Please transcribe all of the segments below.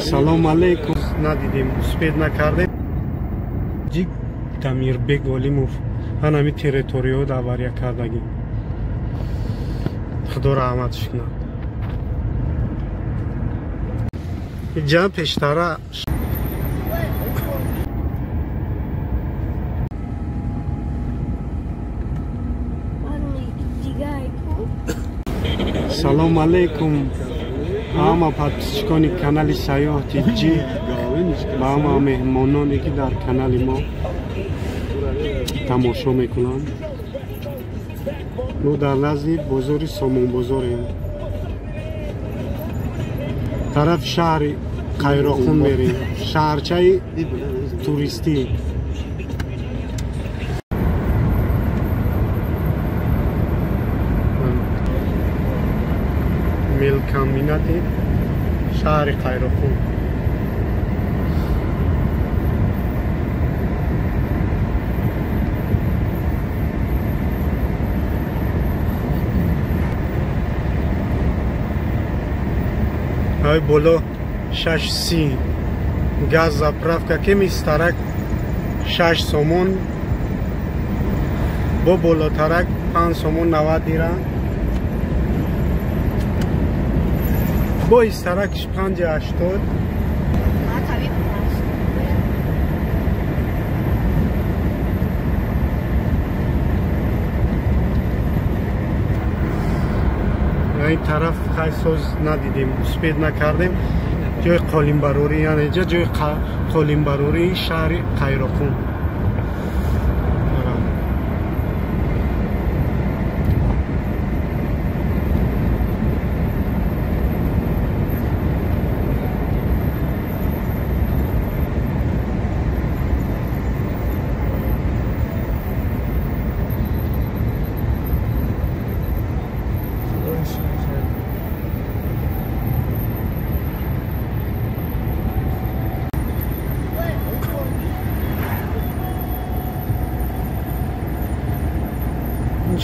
Салом алейкум. Надидем, успед накардем. Ҷик Дамирбек Олимов ҳанами территорияҳо авария кардагӣ. Худо раҳматш кунад. Ҷа пештара Салом алейкум ҳама подписчикони канали Сайёҳ Тиҷива ҳама меҳмононе ки дар канали мо тамошо мекунанд. Мо дар назди бозори Сомонбозорем. Тарафи шаҳри Қайроққум мерем, шаҳрчаи туристӣ. Мелкомбинати шаҳри Қайроққум. Ай боло 6.30 газ заправка кеми старак 6 сомон, бо болотарак 5 сомон 90 дирам, бо истаракш 5.80. Ин тараф хайсоз надидем, успед накардем. Ҷои қолинбарорӣ, яъне ҷа ҷои қолинбарории шаҳри Қайроққум.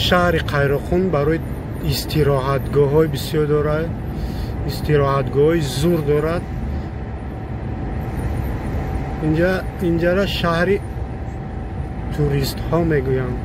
Шаҳри Қайроққум барои истироҳатгоҳҳои бисёр дорад, истироҳатгоҳҳои зур дорад. Инҷара шаҳри туристҳо мегӯянд.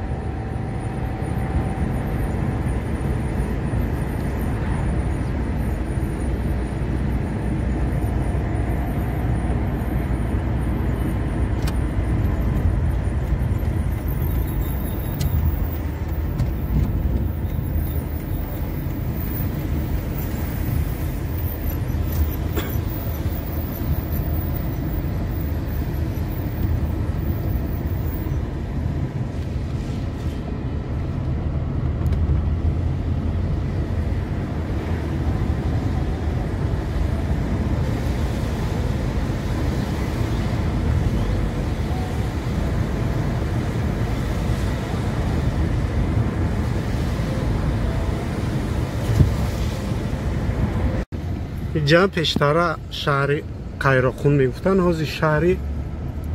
Ҷа пештара шаҳри Қайроққум мегуфтанд, ҳозир шаҳри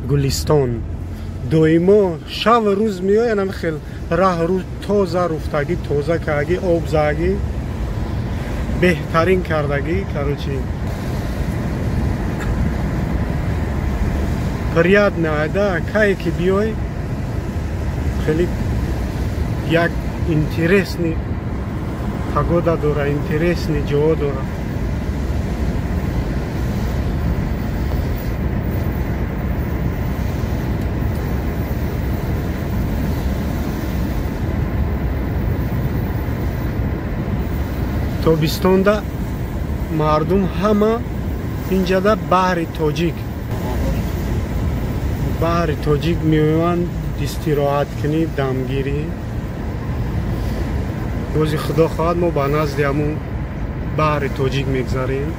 Гулистон. Доимо шав рӯз меоянд, ҳам хел раҳ рӯз тоза руфтагӣ, тоза кардагӣ, об задагӣ, беҳтарин кардагӣ. Короче, приятно айда, кае ки биёй, хеле як интересный погода дора, интересный ҷо дора. Тобистонда мардум ҳама инҷада баҳри тоҷик меоянд истироҳат кунӣ, дамгирӣ. Бози худо хоҳад мо ба назди ҳамун баҳри тоҷик мегзарем.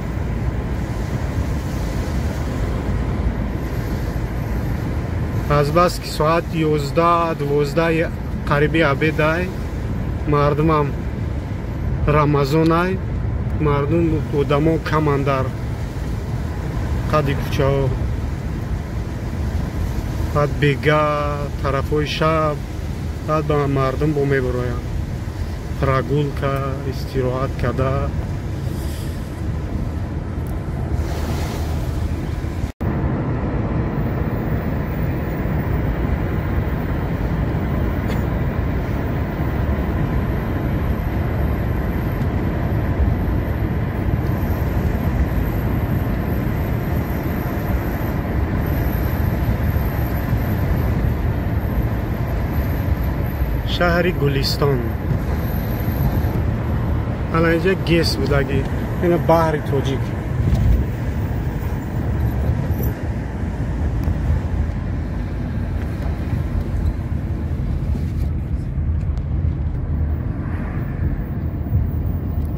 Азбаски соат 11-12 қариби обедай, мардумам Рамазонай, мардум одамо каманд дар қади кӯчаҳо. Баъд бега тарафҳои шаб баъд ба мардум бо мебароянд прогулка, истироҳат карда. Шаҳри Гулистон. Ана инҷа ГЭС будаги. Ина баҳри Тоҷик.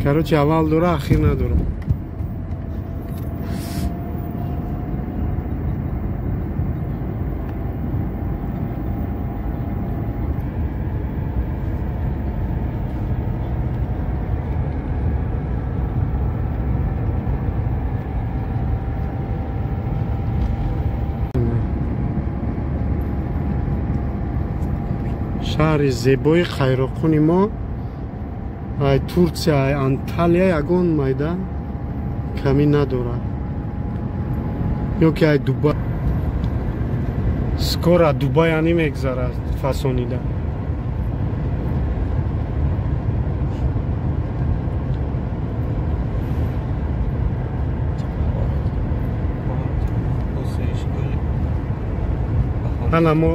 Короче, аввал дора, ахир надора. Шаҳри зебои Қайроққуни мо ай Турсия, ай Анталия ягон майда камӣ надорад. Ё ки ай Дубай. Скоро Дубай ани мегзарад фасонида. Ана мо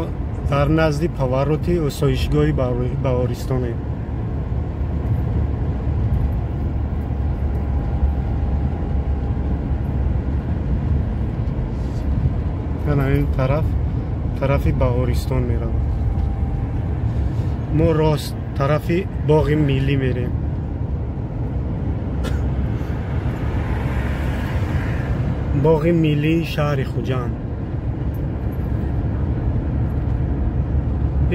дар назди повороти осоишгоҳи Баҳористонем. Ана ин тараф тарафи Баҳористон меравад. Мо рост тарафи боғи миллӣ мерем. Боғи миллии шаҳри Хуҷанд.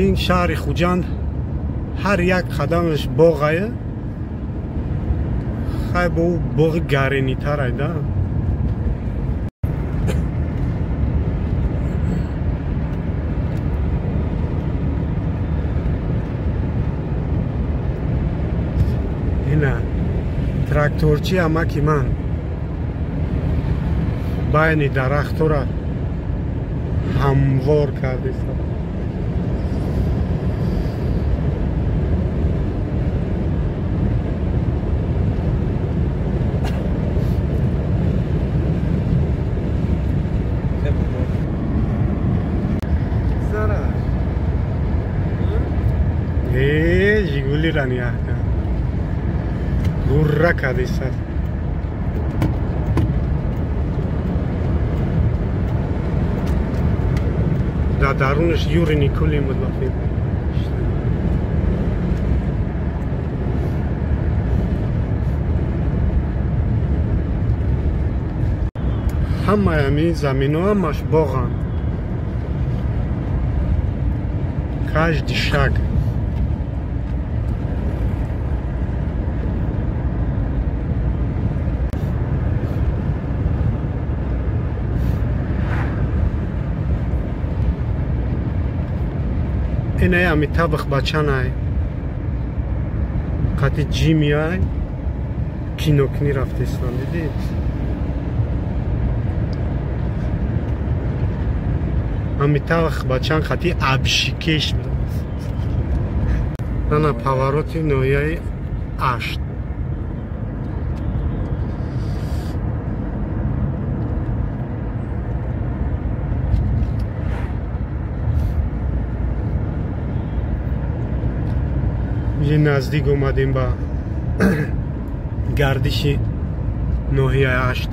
Ин шаҳри Хуҷанд ҳар як қадамаш боғае. Хай бо ӯ боғи гаренитарай да. Ина тракторчи амаки ман байни дарахтора ҳамвор кардест. Жигулира нигаҳ кард. Гурра кардест. Дар дарунаш Юри Никулин буд ба филм. Ҳамаи ҳамин заминҳо ҳамаш боғанд. Каждый шаг. Инай Амитабх Бачанай қати ҷимиай кинокунӣ рафтестан, дидӣ? Амитабх Бачан қати абшикеш буд. Ана повороти ноҳияи Ашт. Наздик омадем ба гардиши ноҳияи Ашт.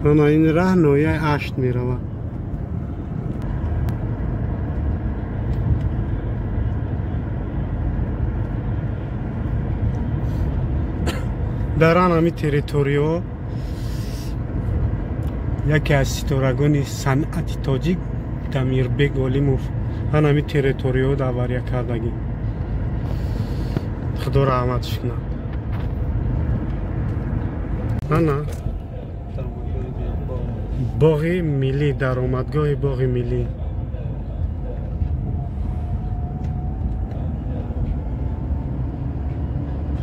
Ана ин раҳ ноҳияи Ашт меравад. Дар ҳами территорияҳо яке аз ситорагони санъати тоҷик Дамирбек Олимов ҳами территорияҳо давария кардагӣ. Худо раҳматш кунад. Ана боғи миллӣ, даромадгоҳи боғи миллӣ.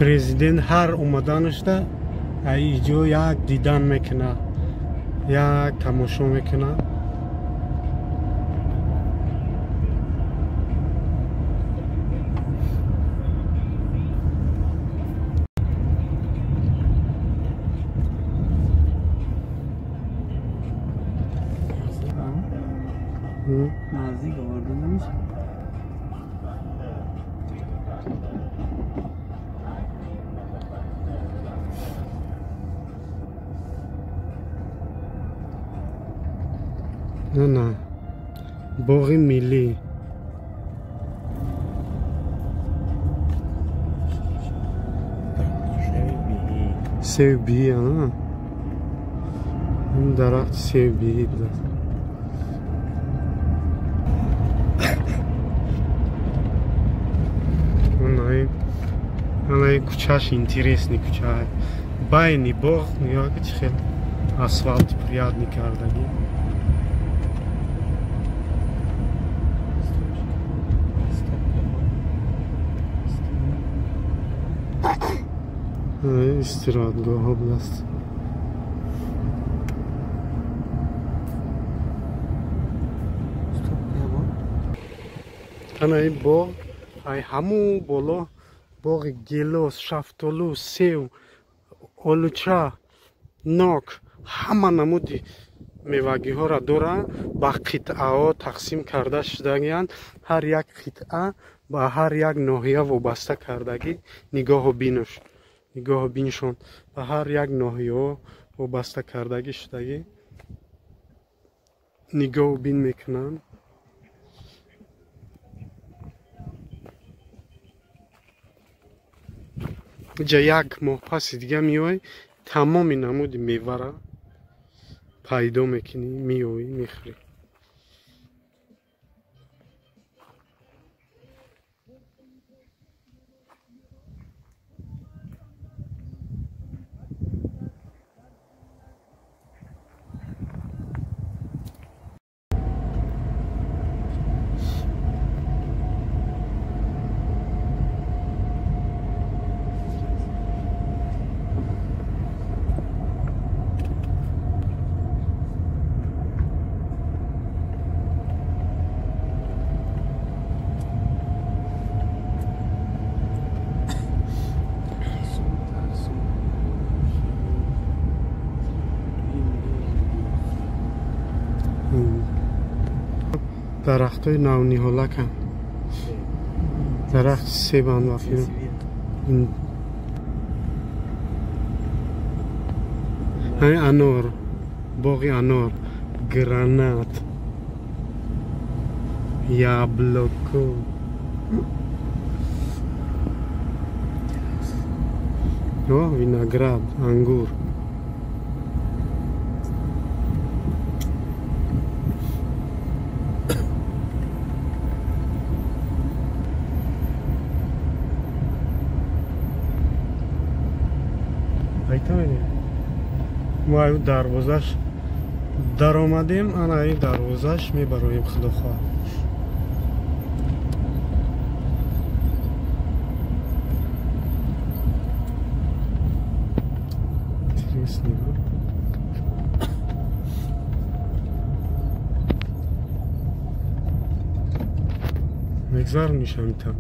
Президент ҳар омаданашда иҷо як дидан мекунад, як тамошо мекунад. Наздик оварда намешавад. На боғи миллӣ. Севбиҳӣ, ин дарахти севбиҳӣ будааст. Анаи кӯчаш интересный кӯча. Байни боғ нигоҳ ки чӣ хел асфалт приятный кардагӣ. Истироҳатгоҳҳо будааст. Анаи боғ, ай ҳамун боло боғи гелос, шафтолу, сев, олуча, нок, ҳама намуди мевагиҳоро доранд, ба қитъаҳо тақсим карда шудагианд. Ҳар як қитъа ба ҳар як ноҳия вобаста кардагӣ. Нигоҳу бинуш, нигоҳу биншон ба ҳар як ноҳияҳо вобаста кардагӣ шудагӣ. Нигоҳу бин мекунанд. Иҷа як моҳ паси дига меоӣ, тамоми намуди мевара пайдо мекунӣ, меоӣ, мехӯрӣ. Дарахтҳои навниҳолаканд. Дарахти себанд ва ҳамин анор, боғи анор, гранат, яблоко. О, виноград, ангур. Мо аю дарвозаш даромадем, ана ин дарвозаш мебароем, худо хоҳад. Интересный, мегзарониш ҳамитам.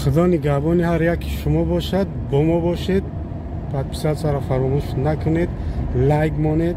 Худо нигаҳбони ҳар яки шумо бошад, бо мо бошед. Подписатсияро фаромӯш накунед, лайк монед.